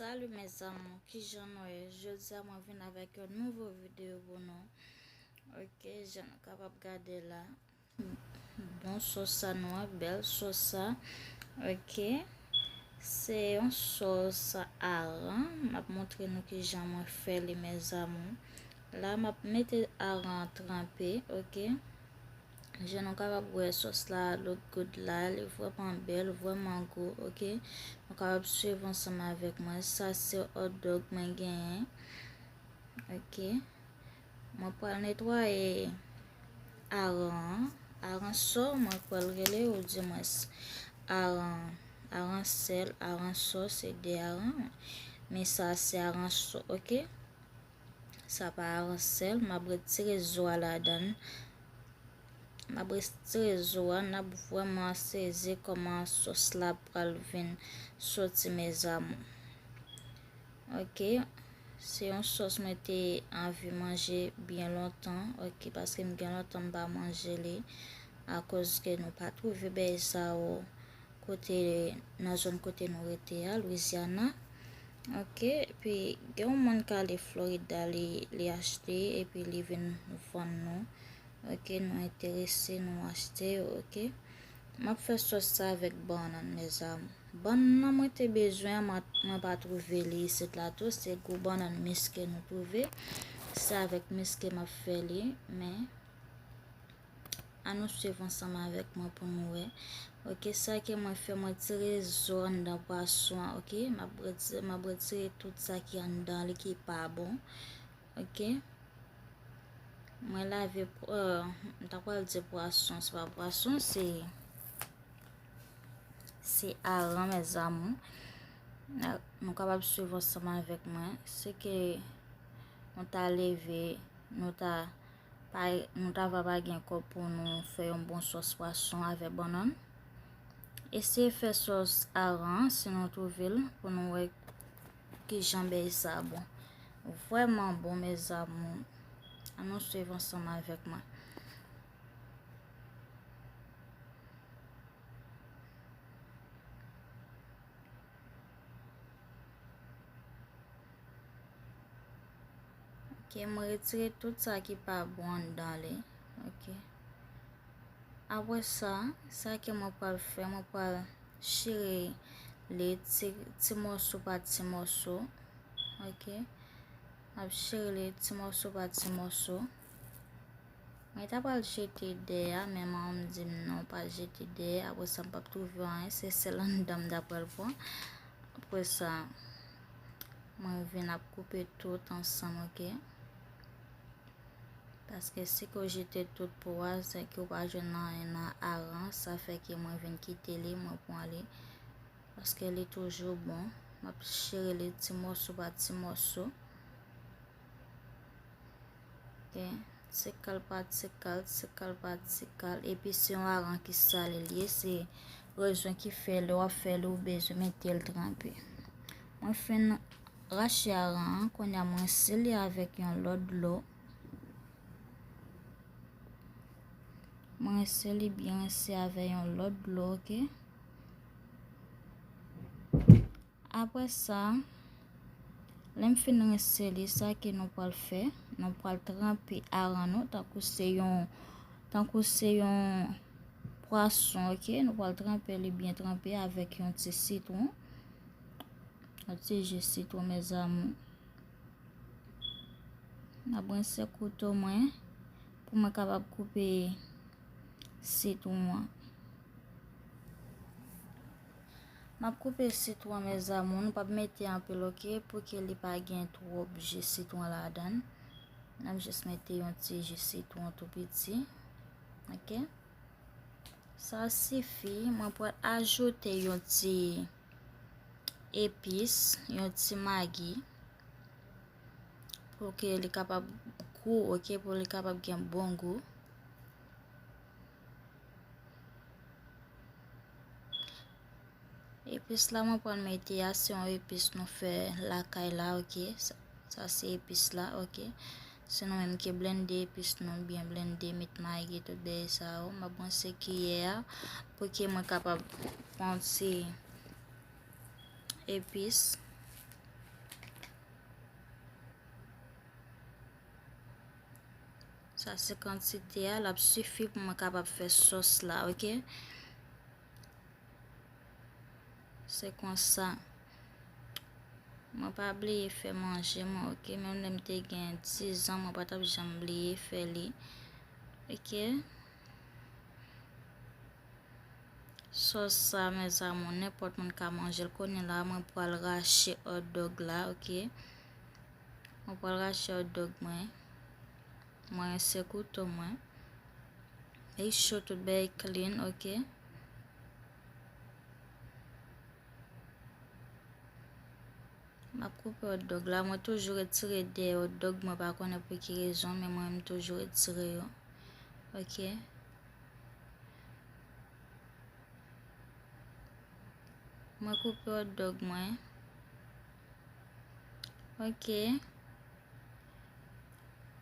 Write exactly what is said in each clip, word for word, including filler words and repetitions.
Salut mes amours, kijan nou ye? Jodi a mwen vin avèk yon nouvo videyo pou nou. Ok, jan nou kapab gade la. Bon, sòs sa nou wè, bèl sòs sa. Ok. Se yon sòs aran. M ap montre nou kijan mwen fè li, mes amours. La, m ap mete aran an tranpe, ok? Jan nou kapab wè, sòs la look good la, li vrèman bèl, vrèman gou, ok? Nou kapab swiv ansanm avèk mwen. Sa se hot dog mwen genyen, ok? Mwen pral netwaye aran an. Aran sò, mwen pral rele, ou di mwen aran, aran sèl, aran sò, se de aran. Men sa se aran sò, ok? Sa pa aran sèl, m ap retire zo a ladan l. M ap retire zo a, n ap vrèman sezi kòman sòs la pral vin soti, mes amours. Ok, se yon sòs mwen te anvi manje byen lontan, ok, paske m gen lontan m pa manje li, akoz ke nou pa twouve bèy sa yo kote, nan zòn kote nou rete a, Louisiana. Ok, epi gen yon moun k ale Florida, li, li achte, epi li vin vann nou. Ok, nou enterese, nou achte yo, ok. M ap fè sòs sa avèk bannann, mes amours. Bannann mwen te bezwen, mwen, mwen pa twouve li isit la tou, se gwo bannann miske nou twouve. Se avèk miske m ap fè li, men ann nou swiv ansanm avèk mwen pou nou wè. Ok, sa ke mwen fè, mwen tire zo anndan pwason an, ok? M ap retire, m ap retire tout sa ki anndan li ki pa bon. Ok? Mwen lave, euh, m ta pral di pwason, se pa pwason, se, se aran, mes amours. Nou kapab swiv ansanm avèk mwen. Se ke nou ta leve, nou ta pa, nou ta va pa gen kòb pou nou fè yon bon sòs pwason avèk bannann. Eseye fè sòs aran an, si nou twouve l, pou nou wè kijan bèy sa bon. Vrèman bon, mes amours. Ann nou swiv ansanm avèk mwen. Ok, mwen retire tout sa ki pa bon anndan li. Ok. Apre sa, sa ke mwen pral fè, mwen pral chire li ti, ti mòso pa ti mòso. Ok. M ap chire li ti mòso pa ti mòso. Mwen ta pral jete dèyè a, men manman m di m non, pa jete dèyè. Apre sa, m p ap twouve anyen, se sèl anndan m ta pral pran. Apre sa, mwen vin ap koupe tout ansanm, ok? Paske si ke w jete tout po a, se ke w pa jwenn anyen nan aran, sa fè ke mwen vin kite li, mwen pran li. Paske li toujou bon. M ap chire li ti mòso pa ti mòso. Ok. Ti kal pa ti kal, ti kal pa ti kal. Epi se yon aran ki sale li ye, se rezon ki fè lè w ap fè li, ou bezwen mete l tranpe. Mwen fin rache aran an, kounye a m rense li avèk yon lòt dlo. Mwen rense li byen rense avè yon lòt dlo, ok? Apre sa, lè m fin rense li, sa ke nou pral fè, nou pral tranpe aran nou, tankou se yon, tankou se yon pwason, ok? Nou pral tranpe li byen tranpe avèk yon ti sitwon, yon ti ji sitwon, mes amours. M ap rense kouto mwen pou mwen kapab koupe sitwon an. M ap koupe sitwon, mes amours, nou p ap mete anpil, ok, pou ke li pa gen twòp ji sitwon ladan l. N ap jis mete yon ti ji sitwon tou piti, ok. Sa sifi, mwen pral ajoute yon ti epis, yon ti magi, pou ke li kapab gou, ok, pou li kapab gen bon gou. Epis la mwen pral mete a, se yon epis nou fè lakay la, ok. Sa, sa se epis la, ok. Se nou menm ki blende epis nou, byen blende, met magi, tout bagay sa yo. M ap rense kiyè a pou ke mwen kapab pran ti epis. Sa se kantite a, l ap sifi pou mwen kapab fè sòs la, oke? Se konsa. Mwen pa bliye fè manje mwen, oke? Menm lè m te gen diz an, mwen pa t ap janm bliye fè li. Oke? Sòs sa, mes amours, nenpòt moun ka manje l. Kounye la, mwen pral rache hot dog la, oke? Mwen pral rache hot dog mwen. Mwen rense kouto mwen. Make sure tout bagay clean, oke? M ap koupe hot dog la. Mwen toujou retire dèyè hot dog mwen, pa konnen pou ki rezon, men mwen, m toujou retire yo. Oke. Mwen koupe hot dog mwen. Oke.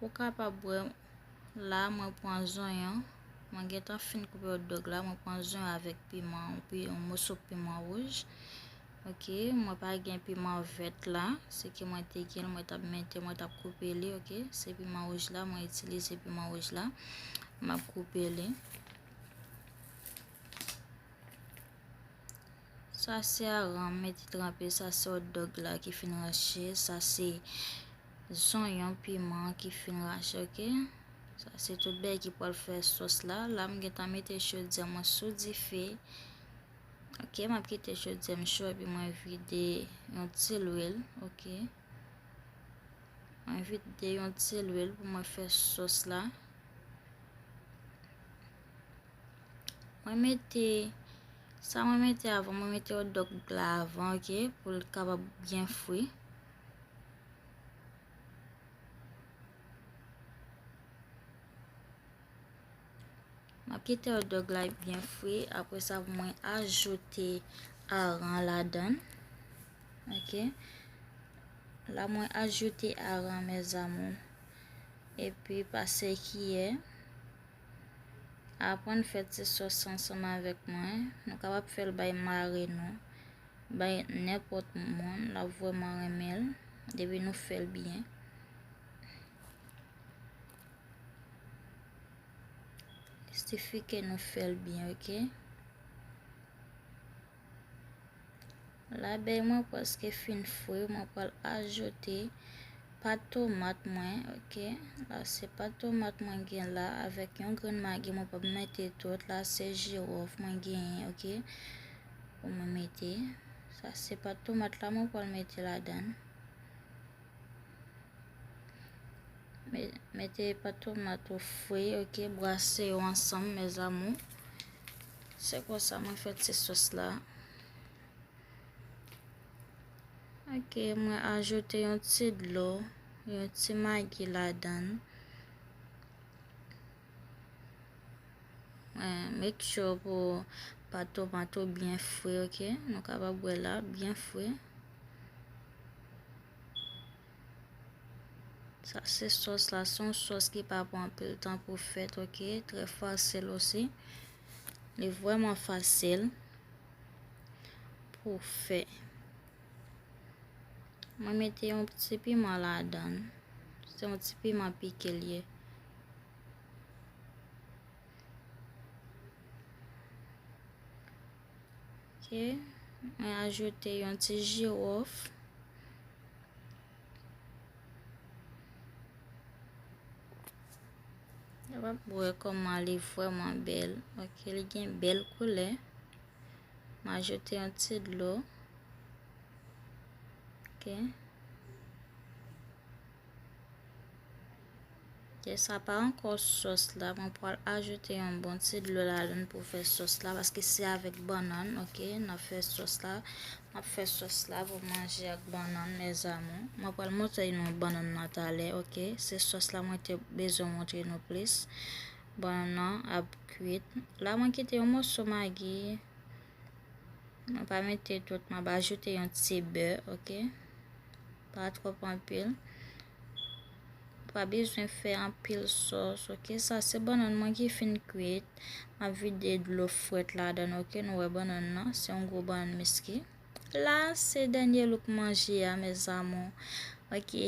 Ou kapab wè la, mwen pran zonyon. Mwen gentan fin koupe hot dog la, mwen pran zonyon avèk piman, yon pi-, yon moso piman wouj. Oke, mwen pa gen piman vèt la, se ke mwen te gen l, mwen t ap mete, mwen t ap koupe li, oke. Se piman wouj la, mwen itilize piman wouj la. M ap koupe li. Sa se aran m mete tranpe, sa se hot dog la ki fin rache, sa se zonyon piman ki fin rache, oke? Sa se tout bagay ki pral fè sòs la. La m gentan mete chodyè mwen sou dife. Oke, m ap kite chodyè m cho epi mwen vide yon ti lwil, oke? Mwen vide yon ti lwil pou mwen fè sòs la. Mwen mete, sa mwen mete avan, mwen mete hot dog la avan, oke, pou l kapab byen fri. M ap kite hot dog la byen fri, apre sa pou mwen ajoute aran ladan l. Oke. La mwen ajoute aran, mes amours. Epi pase kiyè. Aprann fè ti sòs ansanm avèk mwen. Nou kapab fè l bay mari nou, bay nenpòt moun, l ap vrèman renmen l, depi nou fè l byen. Sifi ke nou fè l byen, oke? Labèy mwen prèske fin fri, mwen pral ajoute pat tomat mwen, oke? La se pat tomat mwen gen la, avèk yon grenn magi, mwen p ap mete tout, la se jiwòf mwen genyen, oke? Pou mwen mete, sa se pat tomat la mwen pral mete ladan l. Me-, mete pat tomat ou fri, oke, brase yo ansanm, mes amours. Se konsa mwen fè ti sòs la. Oke, mwen ajoute yon ti dlo, yon ti magi ladan l. Eh, make sure pou pat tomat ou byen fri, oke? Nou kapab wè la, byen fri. Sa se sòs la, se yon sòs ki pa pran anpil tan pou fèt, oke? Trè fasil osi. Li vrèman fasil pou fè. Mwen mete yon ti piman ladan l. Se yon ti piman pike l ye. Oke, mwen ajoute yon ti jiwòf. W ap wè kòman li vrèman bèl. Oke, li gen bèl koulè. M ajoute yon ti dlo. Oke. Oke, sa pa ankò sòs la. Mwen pral ajoute yon bon ti dlo ladan l pou fè sòs la, paske se avèk bannann, oke, n ap fè sòs la. M ap fè sòs la pou manje ak bannann, mes amours. Mwen pral montre nou bannann nan talè, oke. Se sòs la mwen te bezwen montre nou plis. Bannann nan ap kwit. La, mwen kite yon moso magi. Mwen pa mete tout, mwen ap ajoute yon ti bè, oke? Pa twòp anpil. Ou pa bezwen fè anpil sòs, oke? Sa se bannann mwen ki fin kwit. Mwen ap vide dlo frèt ladan l, oke? Nou wè bannann nan, se yon gwo bannann miski. La, se dènye look manje a, mes amours. Oke?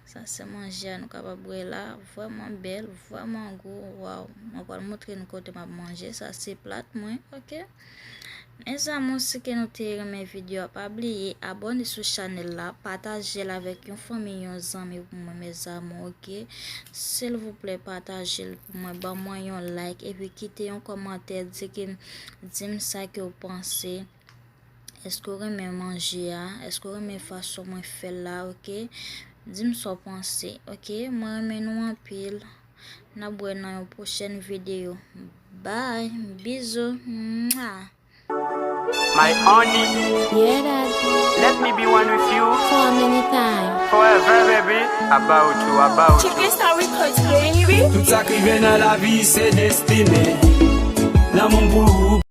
Sa se manje a nou kapab wè la. Vrèman bèl, vrèman gou. Waw. Mwen pral montre nou kote m ap manje. Sa se plat mwen, oke? Mes amours, si ke nou te renmen videyo a, pa bliye abòne sou chanèl la, pataje l avèk yon fanmi, yon zanmi pou mwen, mes amours, oke? Silvouplè, pataje l pou mwen, ban mwen yon like, epi kite yon kòmantè, di ke, di m sa ke w panse. Èske w renmen manje a? Èske w renmen fason mwen fè l la, oke? Di m sa w panse, oke? Mwen renmen nou anpil. N ap wè nan yon pwochèn videyo. Bye, bizou. Mwah. My honey, Yeah, daddy. Let me be one with you For how many time? Forever, baby. About you, about you. Chicken Star Records, baby. Tout sa k rive nan lavi se destine. Lanmou m pou ou